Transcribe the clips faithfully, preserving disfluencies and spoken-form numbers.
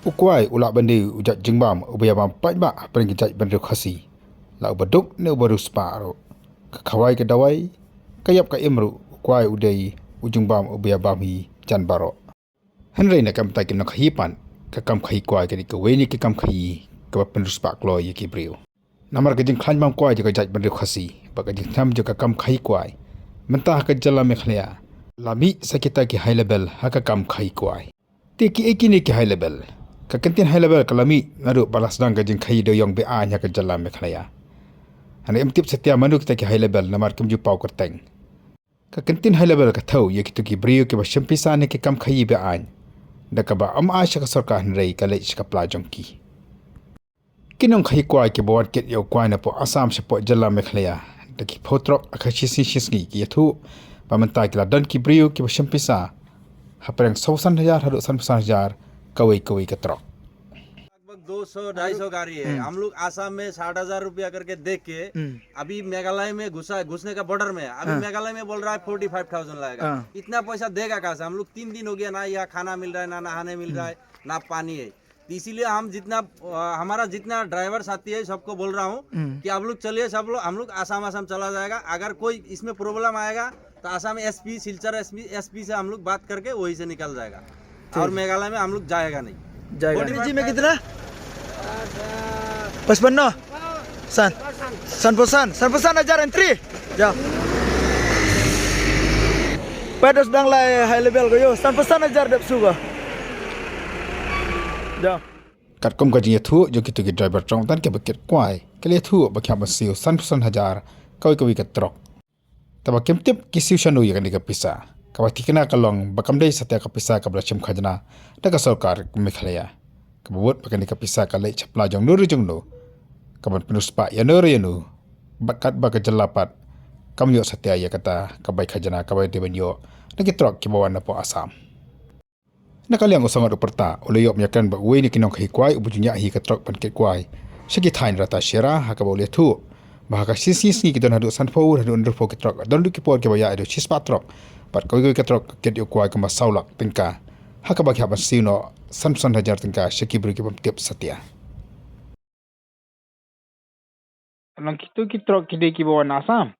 U kwai u lah ban dei u jait jingbam uba ïabam paidbah hapdeng ka jaitbynriew Khasi. La uba duk ne uba riewspah ruh. Ka khawai ka dawai, ka ïap ka im ruh, u kwai u dei u jingbam uba ïabam hi jan baroh. Hynrei na ka bynta ki nongkhaïi pat, ka kam khaïi kwai ka dei kawei na ki kam khaïi kaba pynriewspah kloi ïa ki briew. Namar ka jingkhlaiñ bam kwai jong ka jaitbynriew Khasi bad ka jingthngan jong ka kam khaïi kwai, mynta ha ka jylla Meghalaya la mih sa kita ki high level ha ka kam khaïi kwai. Te kiei kine ki high level? Ka kyntien high level ka la mih naduh ba la sdang ka jingkhaïi dewiong be-aiñ ha ka jylla Meghalaya. Hynrei ym tip satia mano kita ki high level namar kim ju paw kyrteng. Ka kyntien high level ka thew ïa kito ki briew kiba shim pisa na ki kam khaïi be-aiñ, da kaba ym ai sha ka sorkar hynrei ka leit sha ka pla jong ki. Ki nongkhaïi kwai kiba wan kit ïa u kwai napoh Assam shapoh jylla Meghalaya, da ki phew trok ha ka shi sngi shi sngi ki ïathuh ba mynta ki la don ki briew kiba shim pisa hapdeng sawphew san hajar haduh sanphew san hajar kawei kawei ka trok. लगभग दो सौ ढाई सौ गाड़ी है। हम्म। हम लोग आसाम में साठ हजार रुपया करके देख के हम्म। अभी मेघालय में घुसा, घुसने का बॉर्डर में, अभी हाँ। मेघालय में बोल रहा है फोर्टी फाइव थाउजेंड लगेगा। हाँ। इतना पैसा देगा कहाँ से? हम लोग तीन दिन हो गया, ना यहाँ खाना मिल रहा है, ना नहाने मिल रहा है, ना पानी है। तो इसीलिए हम जितना, अ, हमारा जितना ड्राइवर साथी है, सबको बोल रहा हूँ हम्म। कि आप लोग चलिए, सब लोग, हम लोग आसाम, आसाम चला जाएगा। अगर कोई इसमें प्रॉब्लम आएगा तो आसाम एसपी, सिलचर एसपी, एसपी से हम लोग बात करके वहीं से निकल जाएगा। और मेघालय में हम लोग जाएगा नहीं। जाएगा। जी में कितना? पचपन नौ? San. Sanphew san. Sanphew san hajar entry. Jao. Peit, dang lai high level ko ïoh. Sanphew san hajar dep siew ko. Jao. Katkum ka jingïathuh jong kito ki driver trok tan kiba kit kwai, ki la ïathuh ba ki hap ban siew sanphew san hajar kawei kawei ka trok. Te ba kim tip ki siew shano ïa kane ka pisa. Kaba thikna ka long ba kam dei satia ka pisa kaba la shim khajna da ka sorkar Meghalaya. Kaba bud ba kane ka pisa ka leit sha pla jong no re jong no, kaban pynriewspah ïa no re ïa no, bad katba ka jylla pat kam ïoh satia ïa kata ka bai khajna kaba dei ban ïoh na ki trok kiba wan napoh Assam. Na ka liang u Sangot u Pyrta u la ïoh ban ïakren bad uwei na ki nongkhaïi kwai uba ju ñiah hi ka trok ban kit kwai sha ki thaiñ Ratacherra, ha kaba u la ïathuh ba ha ka shi sngi sngi ki don haduh sanphew haduh hynriewphew ki trok, don ruh ki por kiba ïaid haduh shispah trok, bad kawei kawei ka trok ka kit ïa u kwai kumba saw lak tyngka, ha kaba ki hap ban siew noh sanphew san hajar tyngka sha ki briew ki bym tip satia. Nang kito ki trok ki dei kiba wan na Assam?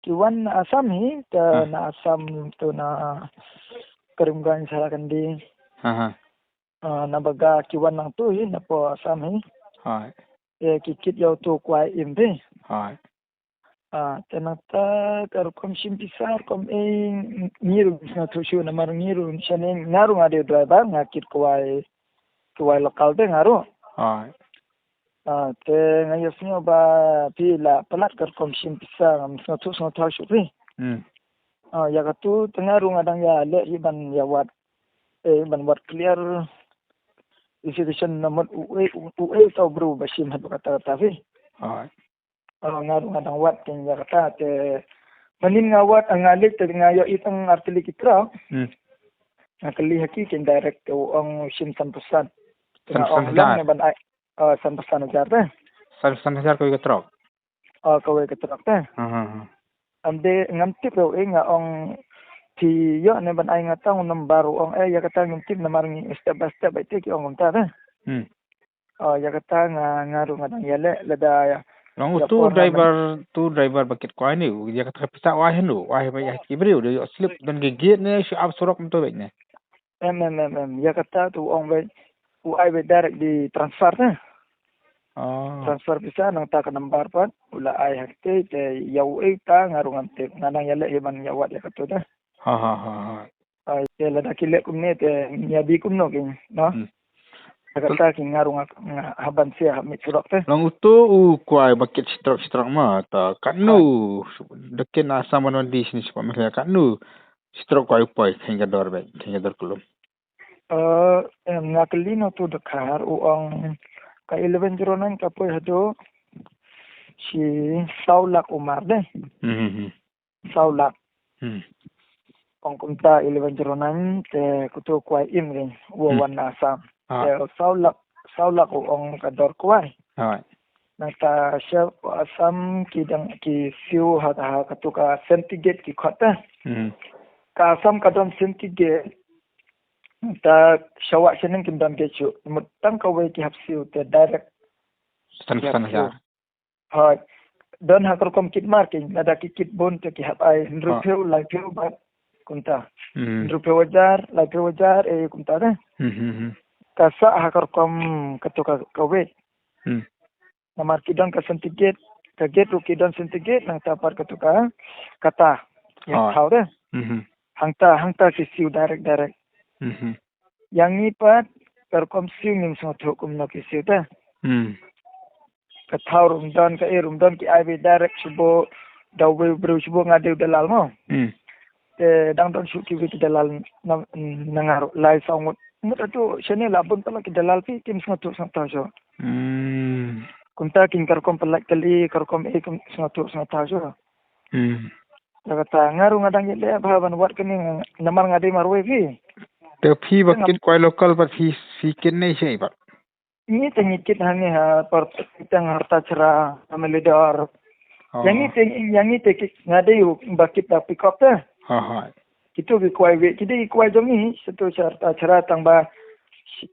Ki wan na Assam hi, ta Ah. na Assam to na Karimganj, Hailakandi. Ha ha. Ah, na baga ki wan nangto hi napoh Assam hi. Hai. Te ki kit ïa uto u kwai im hi. Hai. Ah, te nangta ka rukom shim pisa rukom ei, ngi ruh ngim sngewthuh shuh namar ngi ruh shane, nga ruh nga dei u driver, nga kit kwai, kwai local te nga ruh. Hai. Ah, te nga ïohsngew ba phi la palat ka rukom shim pisa, ngam sngewthuh sngewthuh shuh phi. Hmm. Ah, ïa katu te nga ruh nga dang ïaleh hi ban ïa wad, eh, ban wad clear situation namar uei, uei uta u briew ba shim haduh katta katta phi. Hai. Ah, nga ruh nga dang wad te ïa kata te. Mynnin nga wad, ah, nga leit te nga ïohi tang artylli ki trok. Hmm. Nga kylli ha ki, kin direct te u ong u shim sanphew san. Te nga Sanphew san ong lang hajar. Ne ban ai, ah, sanphew san hajar te. Sanphew san hajar kawei ka trok. Ah, kawei ka trok te. Ha ha ha. Ym dei, ngam tip ruh ei, nga ong phi ïoh ne ban ai nga tang u number, u ong eh ïa kata ngim tip namar ngi step by step beit te, ki ong kumta te. Hmm. Ah, ïa kata nga, nga ruh nga dang ïaleh lada ïa. Long Ïa uto por nga driver, uto driver ba kit kwai ne, ïa kata ka pisa u ai hano, u ai ba ïa ki briew, da ïoh slip don ki gate ne, shu ap surok mynta beit ne. Em, em, em, em. Ïa kata te u ong beit, u ai beit direct di transfer te. Oh. Transfer pisa nangta ka number pat u la ai ha kata te, ïa uei ta nga ruh ngam tip, nga dang ïaleh hi ban ïa wad ïa katu te. Ha ha ha ha. Ah, te lada ki leh kumne te ngi ïa bi kumno ki, no? Hmm. Ïa kata ki nga ruh nga, nga hap ban siew ha mih surok te. Long uto u kwai ba kit shitrok shitrok ma, ta katno, da kit na Assam ban wan dei shane shapoh Meghalaya, katno shitrok kwai u poi, khein ka dor beit, khein ka dor kyllum. Eh, em, nga kylli na uto u dkhar, u ong ka eleven zero nine ka poi haduh shi saw lak u mar de. Hmm hmm hmm. Saw lak. Hmm. Ong kumta eleven zero nine te kuto u kwai im ri, u Hmm. wan na Assam. Ah. Te saw lak, saw lak u ong ka dor kwai. Hai. Nangta sha Assam ki dang ki siew ha, ha katu ka Safety Gate ki khot te. Hmm. Ka Assam ka don Safety Gate. Ta sha wah shaneng kim don gate shuh. Mut tang kawei ki hap siew te direct. San, ki hap san siew. Hajar. Hooid. Don ha ka rukom kit marking, lada ki kit bun te ki hap ai hynriewphew, laiphew bad kumta. Hmm. Hynriewphew hajar, laiphew hajar, eh, kumta te. Hmm, hmm, hmm. Ka sah ha ka rukom kato ka, ka weight. Hmm. Namar ki don ka centigrade, ka gate ruh ki don centigrade, nangta pat kato ka kata. Ïa, hooid, thaw te. Hmm. Hangta, hangta ki siew direct, direct. Hmm. Ïa ngi pat, ka rukom siew ngim sngewthuh kumno ki siew te. Hmm. Ka thaw ruh ym don, ka ei ruh ym don, ki ai beit direct shuh bha, da uwei u briew shuh bha, nga dei u dalal mo. Hmm. Te dang don shuh kiwei ki dalal na, na nga ruh lai saw ngut. Mut hato shane la bun palat ki dalal phi, kim sngewthuh sngewthuh shuh. Hmm. Kumta kin ka rukom palat kali, ka rukom ei kim sngewthuh sngewthuh shuh. Hmm. Ïa kata nga ruh nga dang ïaleh bha ban wad kane, namar nga dei marwei phi. Te phi ba kit kwai local bad phi, phi kit ne shei bad? Ngi te ngi kit hangne ha por tang Harta Chra, Amelidor. Oh. Ïa ngi te, ïa ngi te ki, nga dei u ba kit da pickup te. Ha, ha. Kito ki kwai weight, ki dei ki kwai jong ngi, sha to sha Harta Chra tang ba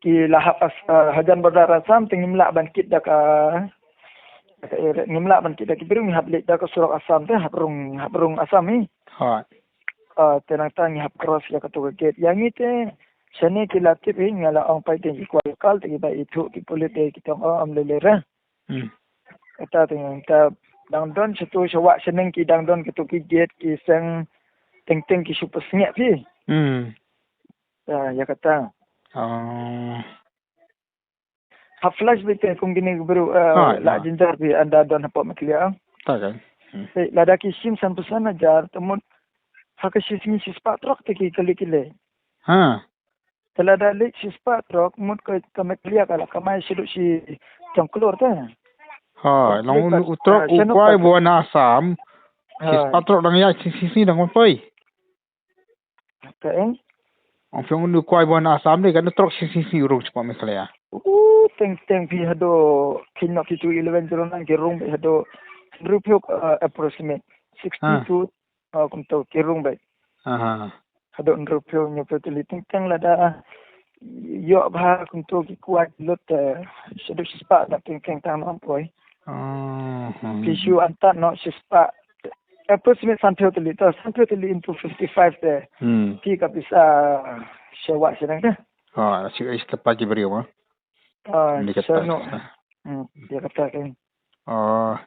ki la hap as, ah, hajan border Assam, te ngim lah ban kit da ka, da ka area, ngim lah ban kit da ki briew, ngi hap leit da ka surok Assam te, hap rung, hap rung Assam hi. Hooid. Ah, te nangta ngi hap cross ïa kato ka gate. Ïa ngi te, shane ki la tip hi, nga la ong paid te ki kwai local, te ki ba ithuh ki pulit te ki tong, oh, ym lei lei re. Hmm. Kata te ngi te dang don sha to sha wah shaneng ki dang don kato ki gate ki seng teng teng ki shu pyrsngewbha phi. Hmm. Ah, ïa kata. Oh. Hap flash beit te kum kine ki briew, eh, ah, la, ah, jynjar phi ynda don hapoh Meghalaya. Ta ka. Hmm. Te lada ki shim san phew san hajar te mut ha ka shi sngi shispah trok te ki kali ki leh. Ha. Te lada leit shispah trok mut ka, ka Meghalaya ka la kamai shaduh shi jong klur te. Ha, te long u, u trok, ah, u kwai ba wan na Assam. Ha. Shispah trok dang ïaid shi sngi dang wan poi. Ka eng? Ong phi ong u kwai ba wan na Assam de, kane trok shi sngi u rung shapoh Meghalaya. U teng teng phi haduh, phi noh ki tu eleven zero nine ki rung beit haduh hynriewphew, uh, approximate. Sixty to, uh, kumto ki rung beit. Aha. Haduh hynriewphew hynñiewphew tylli teng teng lada ïoh bha kumto ki kwai lut, uh, shaduh shispah da teng teng tang noh poi. Aha. Phi shu antad noh shispah. Approximate sanphew tylli, to sanphew tylli into fifty-five te. Hmm. Phi ka pisa sha wah shaneng te. Ah, shi, shi kata ki briew ma. Ah, ni kata. Hmm, ïa kata kan. Ah,